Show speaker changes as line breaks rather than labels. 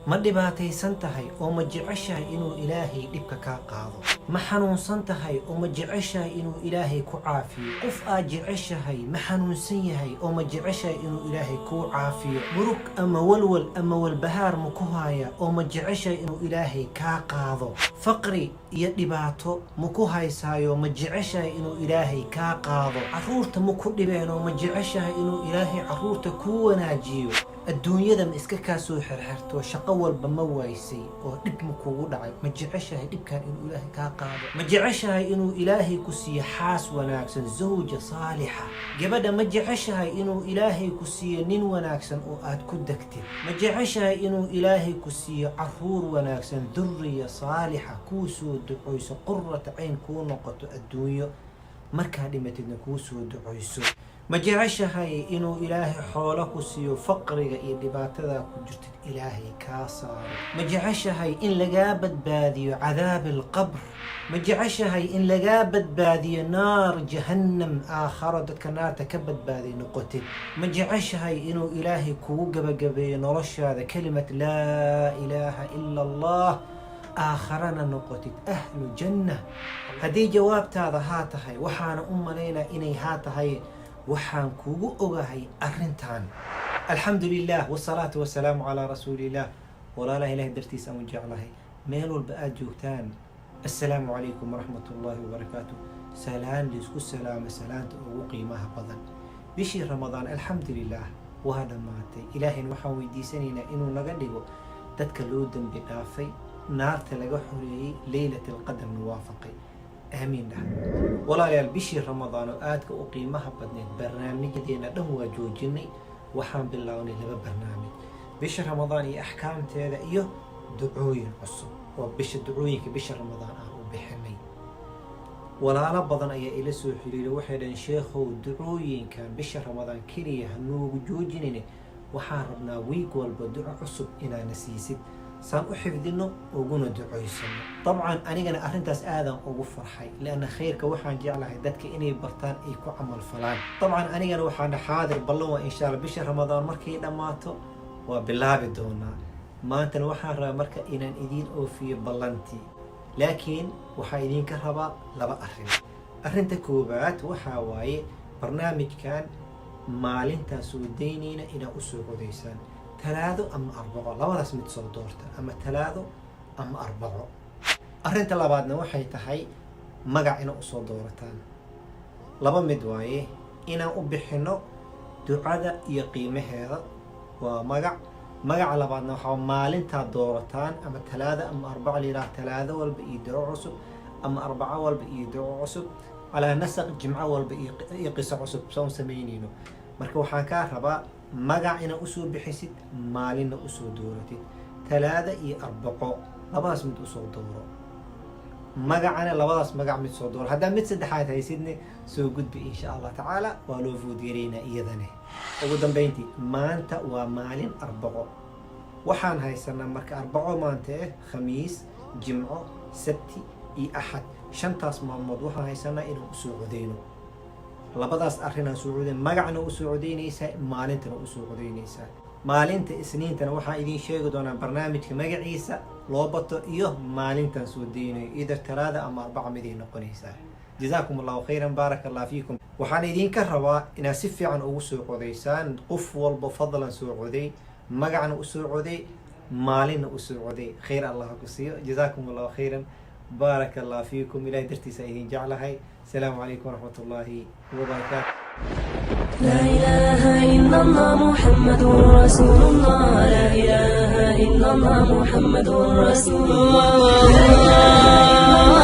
Ma dhibaataysan tahay oo ma jeceshahay inuu Ilaahay dhibka kaa qaado? Ma xanuunsan tahay oo ma jeceshahay inuu Ilaahay ku caafiyo? Qof aad jeceshahay ma xanuunsan yahay oo ma jeceshahay inuu Ilaahay kuu caafiyo? Murug ama walwal ama walbahaar ma ku haya oo ma jeceshahay inuu Ilaahay kaa qaado? Faqri iyo dhibaato ma ku haysaayo, ma jeceshahay inuu Ilaahay kaa qaado? Carruurta ma ku dhibeen oo ma jeceshahay inuu Ilaahay carruurta kuu wanaajiyo? Adduunyada ma iska kaa soo xirxirto? Shaqo walba ma waysay oo dhib ma kugu dhacay? Ma jeceshahay dhibkan inuu Ilaahay kaa qaado? Ma jeceshahay inuu Ilaahay ku siiyo xaas wanaagsan, zawja saalixa? Gabadha, ma jeceshahay inuu Ilaahay ku siiyo nin wanaagsan oo aad ku degtid? Ma jeceshahay inuu Ilaahay ku siiyo caruur wanaagsan, duriya saalixa, kuu soo ducoyso, qurata cayn kuu noqoto adduunyo, markaa dhimatidna kuu soo ducoyso? Ma jeceshahay inuu Ilaahay xoolo ku siiyo, faqriga iyo dhibaatada ku jirtid Ilaahay kaa saaro? Ma jeceshahay in lagaa badbaadiyo cadaabi alqabr? Ma jeceshahay in lagaa badbaadiyo naar jahannam, aakharo dadka naarta ka badbaaday noqotid? Ma jeceshahay inuu Ilaahay kugu gabagabeeyo noloshaada kalimat laa ilaaha ila Allah, aakharana noqotid ahlu janna? Haddii jawaabtaada haa tahay, waxaana u malaynaa inay haa tahay, waxaan kugu ogahay arrintan. Alxamdu lilah wasalaatu wasalaamu calaa rasuuliillah. Walaalaha Ilahay dartiis aan u jeclahay, meel walba aada joogtaan, assalaamu calaykum waraxmat ullaahi wabarakaatu. Salaan laisku salaamo salaanta ugu qiimaha badan. Bishii Ramadaan, alxamdu lilah, waa dhammaatay. Ilaahayna waxaan weydiisanaynaa inuu naga dhigo dadka loo dembi dhaafay, naarta laga xoreeyey, leylat alqadarna waafaqay. Aamiin dhah. Walaalayaal, bishii Ramadaan oo aadka u qiimaha badneed barnaamijyadeena dhan waa joojinay. Waxaan bilownay laba barnaamij: bisha Ramadaan iyo axkaamteeda iyo ducooyin cusub oo bisha, ducooyinka bisha Ramadaan aan u bixinay. Walaalo badan ayaa ila soo xiriiray. Waxay dhaheen: "Sheekhow, ducooyinkan bisha Ramadaan keliya ha noogu joojinayne, waxaan rabnaa wiig walba duco cusub inaana siisid, saan u xifdino uguna ducoysano." Dabcan anigana arrintaas aadaan ugu farxay, lianna khayrka waxaan jeclahay dadka inay bartaan, ay ku camal falaan. Dabcan anigana waxaan xaadir ballan waa, insha Allah, bisha Ramadaan markay dhammaato waa bilaabi doonaa. Maantana waxaan rabaa marka inaan idiin oofiyo ballantii, laakiin waxaa idinka rabaa laba arrin. Arrinta koowaad waxaa waaye barnaamijkan maalintaan soo daynayna inaad usoo codaysaan, Talaado ama Arbaco, labadaas mid soo doorta, ama Talaado ama Arbaco. Arrinta labaadna waxay tahay magac inaad usoo doorataan. Laba mid waaye: inaan u bixino ducada iyo qiimaheeda, waa magac. Magaca labaadna waxaa maalintaad doorataan, ama Talaado ama Arbaco layidhaha, Talaado walba iyo duco cusub ama Arbaco walba iyo duco cusub, calaa nasaq Jimco walba iyo qiso cusub saan samaynayno. Marka waxaan kaa rabaa magac inaad usoo bixisid, maalinna usoo dooratid. Talaado iyo Arbaco labadaas mid usoo dooro, magacana labadaas magac mid soo dooro. Haddaa mid saddexaad haysidne, soo gudbi, insha Allah tacaala waa loo vote-gareynaa iyadane. Ugu dambeyntii, maanta waa maalin Arbaco. Waxaan haysanaa marka Arbaco maanta Khamiis, Jimco, Sabti iyo Axad. Shantaas maalmood waxaan haysanaa inaan usoo codeyno. Labadaas arrinaan soo codeyn: magacna usoo codeynaysaa, maalintana usoo codeynaysaa. Maalinta Isniintana waxaan idiin sheegi doonaa barnaamijka magaciisa loo bato iyo maalintan soo deynayo, either Talaada ama Arbaca miday noqonaysaa. Jazaakum Allahu khayran, baaraka Allah fiikum. Waxaan idinka rabaa inaad si fiican ugu soo codaysaan. Qof walba fadlan soo coday, magacna usoo coday, maalinna usoo coday. Khayr Allah ku siiyo. Jazaakum Allahu khayran, baaraka Allah fiikum. Ilahay dartiisa idin jeclahay. Asalaamu calaykum waraxmat ullaahi wabarakaatu.
لا إله إلا الله محمد رسول الله، لا إله إلا الله محمد رسول الله، لا إله